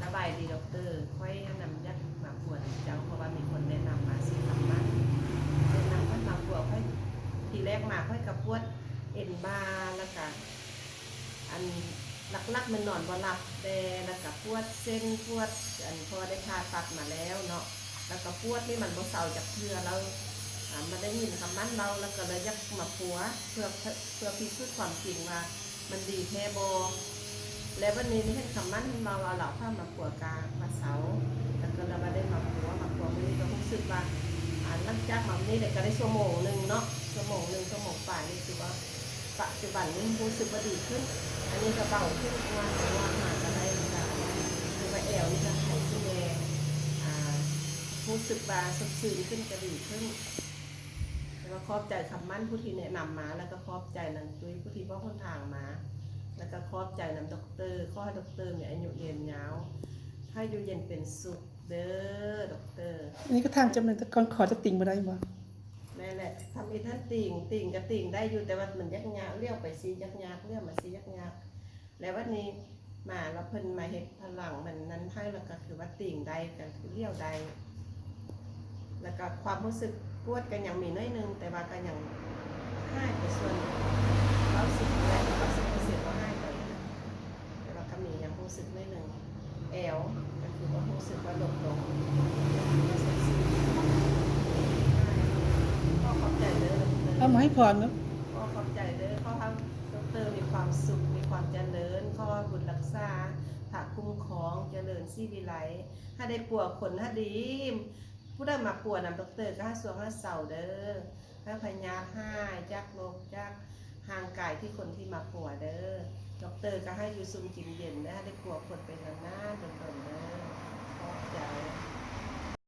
ສະບາຍດີດອກເຕີ ຂ້ອຍນຳຢາກມາປົວນຳເຈົ້າ ເພາະວ່າມີຄົນແນະນຳມາຊິຄຳມັນ ແນະນຳຂ້ອຍມາປົວ ຂ້ອຍ ທີແລກມາຂ້ອຍກະປວດເອັນບ່າ ແລ້ວກະ ອັນຫຼັກໆແມ່ນນອນບໍ່ຫຼັບແດ່ ແລ້ວກະປວດເສັ້ນ ປວດ ອັນ ເພາະວ່າໄດ້ຜ່າຕັດມາແລ້ວເນາະ ແລ້ວກະປວດນີ້ມັນບໍ່ເຊົາຈັກເທື່ອ ແລ້ວ ອາ ມາໄດ້ຍິນຄຳໝັ້ນເວົ້າ ແລ້ວກໍເລີຍຢາກມາປົວ ເພື່ອ ເພື່ອພິສູດຄວາມຈິງວ່າມັນດີແທ້ບໍ່ ແລ້ວບັດນີ້ໄດ້ເຫັນຄຳໝັ້ນເພິ່ນເວົ້າວ່າລາວພາມາປົວກະມາເຊົາ ແລ້ວກໍເລີຍວ່າໄດ້ມາປົວ ມາປົວມື້ນີ້ກໍຮູ້ສຶກວ່າ ອາ ຫຼັງຈາກມາມື້ນີ້ໄດ້ ກໍໄດ້ຊົ່ວໂມງໜຶ່ງເນາະ ຊົ່ວໂມງໜຶ່ງ ຊົ່ວໂມງປາຍນີ້ ຄືວ່າ ປັດຈຸບັນນີ້ຮູ້ສຶກວ່າດີຂຶ້ນ ອັນນີ້ກໍເບົາຂຶ້ນ ເພາະວ່າ ເພາະວ່າມາກໍໄດ້ ກໍຄືວ່າແອວນີ້ກໍໄຄຂຶ້ນແດ່ ອາ ຮູ້ສຶກວ່າສົດຊື່ນຂຶ້ນ ກໍດີຂຶ້ນ ແລ້ວກໍຂອບໃຈຄຳໝັ້ນຜູ້ທີ່ແນະນຳມາ ແລ້ວກໍຂອບໃຈນາງຕຸ້ຍຜູ້ທີ່ບອກຫົນທາງມາ ແລ້ວກໍຂອບໃຈນຳດັອກເຕີ ຂໍໃຫ້ດັອກເຕີມີອາຍຸຍືນຍາວ ໃຫ້ຢູ່ເຢັນເປັນສຸກເດີດັອກເຕີ. ອັນນີ້ກໍຖາມຈຳເປັນແຕ່ກ່ອນ ຂໍຈະຕິ່ງບໍ່ໄດ້ບໍ່? ແມ່ນແຫຼະ ທຳອິດຫັ້ນຕິ່ງ ຕິ່ງກໍຕິ່ງໄດ້ຢູ່ ແຕ່ວ່າມັນຍາກໆ ຫຼຽວໄປຊີ້ຍາກໆ ຫຼຽວມາຊີ້ຍາກໆ ແລ້ວບັດນີ້ມາແລ້ວເພິ່ນມາເຮັດພະລັງມັນນັ້ນໃຫ້ ແລ້ວກໍຄືວ່າຕິ່ງໄດ້ ກໍຄືຫຼຽວໄດ້ ແລ້ວກໍຄວາມຮູ້ສຶກປວດກໍຍັງມີໜ້ອຍໜຶ່ງ ແຕ່ວ່າກໍຍັງຫາຍໄປສ່ວນເກົ້າສິບ ເກົ້າສິບເປີເຊັນ ກໍຫາຍໄປຫັ້ນນະ ແຕ່ວ່າກໍມີຍັງຮູ້ສຶກໜ້ອຍໜຶ່ງ. ແອວ ກໍຄືວ່າຮູ້ສຶກວ່າລົດລົງ ກໍຂອບໃຈເດີ ເອົາມາໃຫ້ພອນເນາະ ຂໍຂອບໃຈເດີ ຂໍໃຫ້ດັອກເຕີມີຄວາມສຸກ ມີຄວາມຈະເລີນ ຂໍບຸນຮັກສາ ພະຄຸ້ມຄອງ ຈະເລີນສີວິໄລ ໃຫ້ໄດ້ປົວຄົນໃຫ້ດີ ຜູ້ໃດມາປົວນຳດັອກເຕີກໍໃຫ້ຊ່ວງໃຫ້ເຊົາເດີ ໃຫ້ພະຍາດຫາຍຈາກໂລກ ຈາກຮ່າງກາຍທີ່ຄົນທີ່ມາປົວເດີ ດັອກເຕີກໍໃຫ້ຢູ່ຊຸ່ມກິນເຢັນເດີ ໃຫ້ໄດ້ປົວຄົນໄປນານ